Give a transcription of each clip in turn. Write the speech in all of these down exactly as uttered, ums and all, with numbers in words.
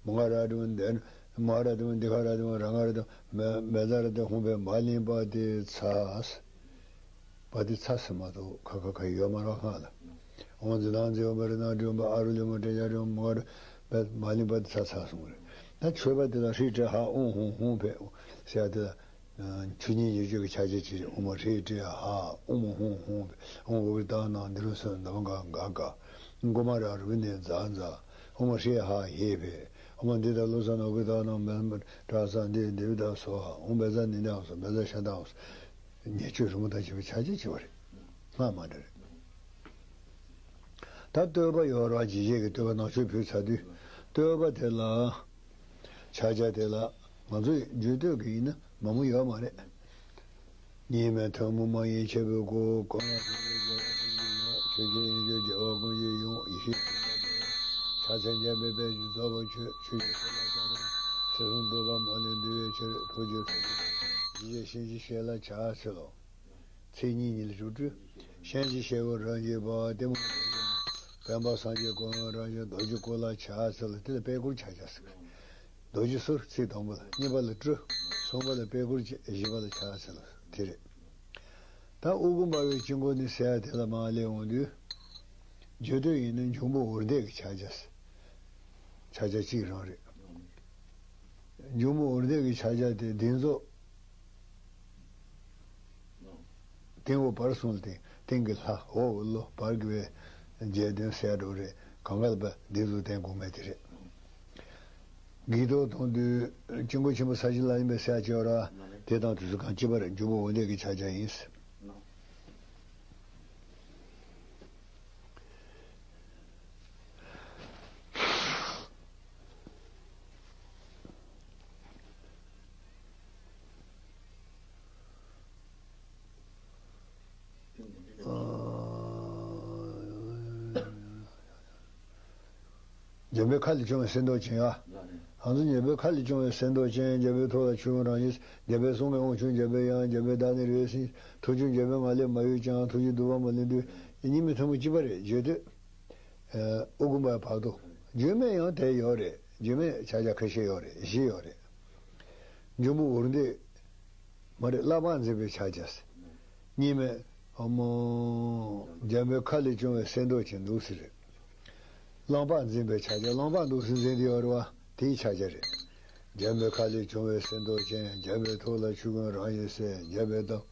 མ་ག་ར་དང་འདི་མ་ག་ར་དང་འདི་ག་ར་དང་ར་ང་ར་དང་མེ་མེ་ཛ་ར་དང་ཧོང་པའི་མ་ལིང་པ་དེ་ཚ། པ་དེ་ཚ་ཟེར་མ་གཏོགས་ཁ་ཁ་ཁ་ཡོད་མ་རེད་ཁ་ལ། ཨོང་ཛི་དང་ཛི་ཨོ་མ་རི་ན་དྲི་བ་ཨ་རུ་ལི་མ་ཏྲེ་ཡ་དྲི་བ་མ་ག་ར་པ་མ་ལིང་པ་དེ་ཚ་ཚ་སོང་རེད། ད་མཆོད་པ་དེ་ལ་ཧྲི་ཏྲེ་ཧ་ཨོང་ཧོང་ཧོང་པའི་ཟེར་ཡ་དེ་ལ། ཆོས་ཉིད་ཉེར་སྦྱོར་གྱི་ཕྱག་རྒྱ་ཆེ་ཆེ་ཨོ་མ་ཧྲི་ཏྲི་ཧ་ཨོ་མ་ཧོང་ཧོང་ཨོ་མ་ཨུ་ཏ་ན་འདི་རུ་སོན་ནམ་ག་ག་ག་གོ་མ་ར་རུ་ནེ་ཛ་ཛ་ཨོ་མ་ཧྲི་ཧ་ཧེ་ཕེ་ཨོ་མ་འདི་ད་ལོ་ས་ན་ཨུ་ཏ་ན་མེ་མ་ཏྲ་ས་འདི་འདི་བི་ད་སོ་ཧ་ཨོ་མ་བེ་ཛ་ནི་ནའང་སོ་བེ་ཛ་ཤ་དང་སོ་ཉེ་ཆོས་རི་མོ་དང་བཅས་པའི་ཕྱག་རྒྱ་ཆེ་བ་རེད། སྔ་མ་འདྲ་རེད། ད་བསྟོད་པ་ཡོད་ར་ཇི་བཞེས་ཀྱི་བསྟོད་པ་ནང་ཆོས་ཕུལ་ཚར་དུས་བསྟོད་པ་དེ་ལ། ཕྱག་རྒྱ་དེ་ལ་ང་ཚོས་བརྗོད་འདོད་ཀྱི་ཡིན་ན་མང་པོ་ཡོད་མ་རེད། གཉིས་མེད་ཐུན་མོང་མ་ཡིན་ཆེན་པོའི་སྐུ། གོ་ལ་ཆོས་ཀྱི་དབྱིངས་ཆོས་ཀྱི་དབྱིངས་ཆོས་རྒྱལ་བ་ཀུན་གྱི་ཡུམ་ཡེ་ཤེས་ཕྱག་འཚལ་འཇམ་པའི་དཔལ་གྱི་རྫོགས་པ་ཆོས། ཆོས་ཀྱི་ཐུགས་ལ་སྐྱབས་རེ། སྲིད་གསུམ་སྡུག་བསྔལ་མ་ལུས་འདུལ་བའི་ཕྱིར། ཐུགས་རྗེ་ཐུགས་རྗེ་ཞིང་གཤེགས་ལ་ཕྱག་འཚལ་ལོ། ཚིག་གཉིས་གཉིས་ལ་བཅུ་དྲུག་གཤིན་རྗེ་གཤེད་པོ་རང་རྒྱུད་པ། གཏི་མུག་རང་རྒྱུད་པ། སྤེན་པ་སངས་རྒྱས་ཀུན་དབང་རང་བཞིན་རྡོ་རྗེ་སྐུ་ལ་ཕྱག་འཚལ་ལོ། དེ་ལ་པད་ཀོར་ཕྱག་རྒྱ་ཟེར། རྡོ་རྗེ་གསུར་ཚིག་དང་པོ་ལ། གཉིས་པ་ལ་སྤྲུལ། གསུམ་པ་ལ་པད་ཀོར་བཅས་བཞི་པ་ལ་ཕྱག་འཚལ་ལོ། དེ་རེད། ད་དབུ་དགུ་འབར་བའི་དཀྱིལ་འཁོར་ནས་ཟེར་ཡ་དེ་ལ་མར་སླེབས་འོང་དུས། བརྗོད་འདོད་ཡིན་ན་འབྱུང་པོ་འུར་འདེགས་ཀྱི་ཕྱག་རྒྱ་ཟེར། ཕྱག་རྒྱ་གཅིག་རང་རེད། འབྱུང་པོ་འུར་འདེགས་ཀྱི་ཕྱག་རྒྱ་དེ་འདི་ཚོ། སྟེང་འོག་བར་གསུམ་ལ་སྟེང་སྟེང་གི་ལྷ། འོག་གི་ཀླུ། བར་གྱི་བའི་རྒྱལ་བདུན་ཟེར་འགྲོ་རེད། གང་ག་ལ་བ་འདི་ཚོ་བསྟན་དགོས་མེད་དེ་རེད། གྱེར་འདོན་གཏོང་དུས་དཀྱིལ་འཁོར་ཆེན་པོ་ས་གཞི་ལ་ཡིན་པའི་ཟེར་ཡ་ཅིག་ཡོད་ར། དེ་དང་དུས་སུ་གང་ཅི་བར་འབྱུང་པོ་འུར་འདེགས་ཀྱི་ཕྱག་རྒྱ་ཡིན། འཇམ་དཔལ་མཁའ་ལས་བྱུང་བའི་གསེར་མདོག་ཅན་ཡ། ཨང་ཚོ་འཇམ་དཔལ་མཁའ་ལས་བྱུང་བའི་གསེར་མདོག་ཅན། འཇམ་དཔལ་ཐུགས་ལ་ཆུ་བོ་རང་བཞིན། འཇམ་དཔལ་གསུང་གི་དབང་ཕྱུག་འཇམ་དཔལ་དབྱངས། འཇམ་དཔལ་བདག་ཉིད་རོལ་པའི་སེང་། ཐུགས་མཆོག་འཇམ་དཔལ་མ་ལུས་མ་གཡོས་ཀྱང་། ཐུགས་རྗེ་སྡུག་པ་མ་ལུས་འདུལ། གཉིས་མེད་ཐུན་མོང་གཅིག་པ་རེད་བརྗོད་དུས། ཨ་དབུ་དགུ་འབར་བའི་བར་དུ། བརྗོད་མེད་ཡང་དེ་ཡོད་རེད། བརྗོད་མེད་ཕྱག་རྒྱ་ཁ་ཤས་ཡོད་རེད། བཞི་ཡོད་རེད། འབྱུང་པོ་འུར་འདེགས། མ་རེད། བླ་བག་འཛིན་པའི་ཕྱག་རྒྱ་ཟེར། གཉིས་མེད། ཨོ་མོ། འཇམ་དཔལ་མཁའ་ལས་བྱུང་བའི་གསེར་མདོག་ཅན་འདུག་ཟེར་རེད། གླང་པགས་འཛིན་པའི་ཕྱག་རྒྱ། གླང་པགས་འདུག་ཟེར་འཛིན་དེ་ཡོད་རེད་བ། དེའི་ཕྱག་རྒྱ་རེད། འཇམ་དཔལ་མཁའ་ལས་བྱུང་བའི་གསེར་མདོག་ཅན། འཇམ་དཔལ་ཐུགས་ལ་ཆུ་བོ་རང་བཞིན་གསལ། འཇམ་དཔལ་དང་།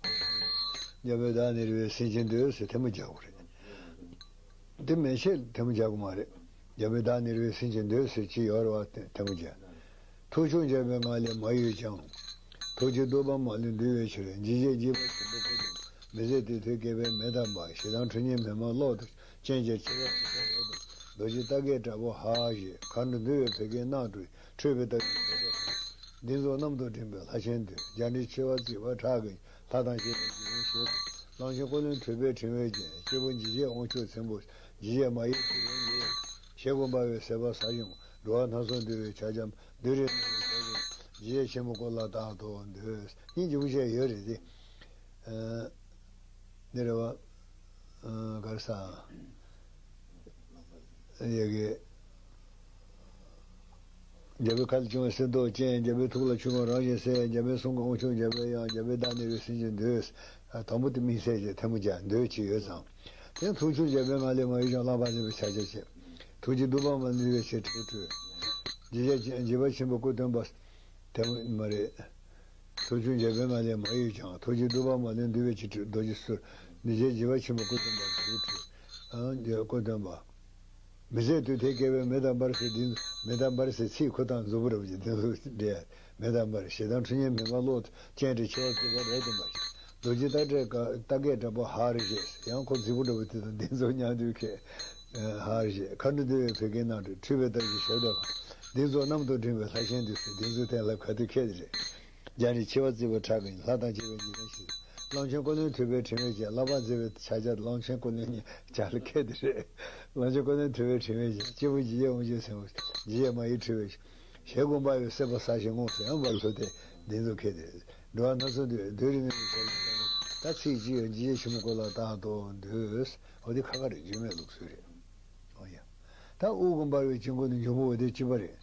འཇམ་དཔལ་བདག་ཉིད་རོལ་པའི་སེང་ཆེན་འདུག་ཟེར་ཐལ་མོ་སྦྱར་དགོས་རེད། དེ་མན་ཆད་ཐལ་མོ་སྦྱར་དགོས་མ་རེད། འཇམ་དཔལ་བདག་ཉིད་རོལ་པའི་སེང་ཆེན་འདུག་ཟེར་གྱི་ཡོད་རེད་བ། ཐལ་མོ་སྦྱར། ཐུགས་མཆོག་འཇམ་དཔལ་མངའ་ལས་མ་གཡོས་ཀྱང་། ཐུགས་རྗེ་སྡུག་པ་མ་ལུས་འདུལ་བའི་ཕྱིར། འཇིགས་བྱེད་འཇིགས་པ་ཆེན་པོ་སྐུ་གདོན། མི་བཟད་དུས་མཐའི་བསྐལ་པའི་མེ་དང་འབར། ཞེ་སྡང་འཁྲུལ་སྙེགས་མི་སྨྲ་གློག་ཏུ། སྤྱན་ཆེན་འཆི་བ་ཞི་བ་འོད་དུ། རྡོ་རྗེ་རྟ་སྐད་དྲག་པོ་ཧ་ཧ་ཞེས། མཁའ་འགྲོ་འདུ་བའི་བོད་ཁྱིམ་རྣམས་སུ། འཕྲོས་པའི་རྟ་རྒྱུག་བོད་སྐད་ཀྱིས། འདི་ཚོགས་གནམ་དུ་འགྲིམས་པའི་ལྷ་ཆེན་འདུས། རྒྱ་འདྲེ་འཆི་བ་རྩིག་པ་ཁྲག་གིས། ལྷ་དང་བཅས་པའི་འཇིག་རྟེན་ཞེས་སུ། གླང་ཆེན་ཀུན་ལས་འཕྲོས་པའི་ཕྲེང་བས་བརྒྱན། སྐྱེས་བུ་འཇིགས་བྱེད་དབང་ཕྱུག་ཚེམ་བུ། འཇིགས་བྱེད་མ་ཡི་ཁྲི་རོ་ཡིས། ཞལ་དགུ་འབར་བའི་ཟེར་པ་ཟ་ཞིང་། འགྲོ་བ་སྣ་ཚོགས་འདུལ་བའི་ཕྱག་རྒྱ། བདུད་རིགས་རྣམས་ལ་ཕྱག་འཚལ། འཇིགས་བྱེད་ཆེན་པོ་སྐུ་ལ་བདག་ཐོག་འདུད། སྙིང་རྗེ་པོ་བྱས་ཡོད་རེད་དེ། ཨ་འདི་རེད་བ། ཨ་ག་རེ་ཟ། ཡ་གི། འཇམ་དཔལ་མཁའ་ལས་བྱུང་བའི་གསེར་མདོག་ཅན། འཇམ་དཔལ་ཐུགས་ལ་ཆུ་བོ་རང་བཞིན་གསལ། འཇམ་དཔལ་གསུང་གི་དབང་ཕྱུག་འཇམ་དཔལ་དབྱངས། འཇམ་དཔལ་བདག་ཉིད་རོལ་པའི་སེང་ཆེན་འདུས། ཨ་དང་པོ་དེ་དམིགས་བསལ་གྱི་ཐལ་མོ་སྦྱར་འདུས་བྱས་ཡོད་ཙང་། དེ་ཐུགས་མཆོག་འཇམ་དཔལ་མངའ་ལས་མ་གཡོས་ཀྱང་། གླང་པགས་འཛིན་པའི་ཕྱག་རྒྱ་བྱེད། ཐུགས་རྗེ་སྡུག་པ་མ་ལུས་འདུལ་བའི་ཕྱིར་ཁྲིད་སྤྲུལ། འཇིགས་བྱེད་འཇིགས་པ་ཆེན་པོ་སྐུ་སྟོན་པ། དེ་མ་རེད། ཐུགས་མཆོག་འཇམ་དཔལ་མངའ་ལས་མ་གཡོས་ཀྱང་། ཐུགས་རྗེ་སྡུག་པ་མ་ལུས་འདུལ་བའི་ཕྱིར་ཁྲིད། རྡོ་རྗེ་གསུར། འཇིགས་བྱེད་འཇིགས་པ་ཆེན་པོ་སྐུ་སྟོན་པ། སྐུར་ཁྲིད། ཨ་སྐུ་སྟོན་པ། མི་བཟད་དུས་མཐའི་བསྐལ་པའི་མེ་དང་འབར་ཟེར་འདི། མེ་དང་འབར་ཟེར་ཚིག་ཁོ་ཐག་མཛུབ་བུ་ར་བ་ཅིག་འདི་ཚོ་འདྲེས། མེ་དང་འབར། ཞེ་སྡང་འཁྲུལ་སྙེགས་མི་སྨྲ་གློག་ཏུ། སྤྱན་འདྲེན་འཆི་བ་རྩིག་པ་རབ་ཏུ་འབར། རྡོ་རྗེ་རྟ་དྲེལ་རྟ་སྐད་དྲག་པོ་ཧ་རེ་ཞེས། ཡང་ཁོ་རྫིག་པོ་འདྲ་བོ་དེ་དང་འདི་ཚོ་མཉམ་དུ་ཁྱེད། ཧ་རེ་ཞེས། མཁའ་འགྲོ་འདུ་བའི་བོད་ཁྱིམ་རྣམས་སུ། འཕྲོས་པའི་རྟ་རྒྱུག་ཞབས་བྲག་འདི་ཚོགས་གནམ་དུ་འགྲིམས་པའི་ལྷ་ཆེན་འདུས་ཟེར་འདི་ཚོའི་སྟེང་ལ་ག་དུས་ཁྱེད་རེད། རྒྱ་རི་འཆི་བ་རྩིག་པ་ཁྲག་གི། ལྷ་དང་བཅས་པའི་འཇིག་རྟེན་ཞི། གླང་ཆེན་ཀུན་ལས་འཕྲོས་པའི་ཕྲེང་བས་བརྒྱན། གླང་པགས་འཛིན་པའི་ཕྱག་རྒྱ། གླང་ཆེན་ཀུན་ལས་ཉེ་བར་ལ་ཁྱེད་དེ་རེད། གླང་ཆེན་ཀུན་ལས་འཕྲོས་པའི་ཕྲེང་བས་བརྒྱན། སྐྱེས་བུ་འཇིགས་བྱེད་དབང་ཕྱུག་ཚེམ་བུ། འཇིགས་བྱེད་མ་ཡི་ཁྲི་རོ་ཡིས། ཞལ་དགུ་འབར་བའི་ཟེར་པ་ཟ་ཞིང་ངོ་ཟེར་ཡང་འབར་ལྷོ་སྟེ་འདི་ཚོ་ཁྱེད་དེ་རེད། འགྲོ་བ་སྣ་ཚོགས་འདུལ་བའི་བདུད་རིགས་རྣམས་ལ་ཕྱག་འཚལ། ད་ཚིག་གཅིག་ཡང་འཇིགས་བྱེད་ཆེན་པོ་སྐུ་ལ་བདག་ཐོག་འདུས། འོ་འདི་ཁ་ཁ་རེད། བརྗོད་མེད་ལུགས་སྲོལ་རེད། འོ་ཡ། ད་དབུ་དགུ་འབར་བའི་དཀྱིལ་འཁོར་ནི་འཇོག་པོ་འོ་དེ་གཅིག་པ་རེད།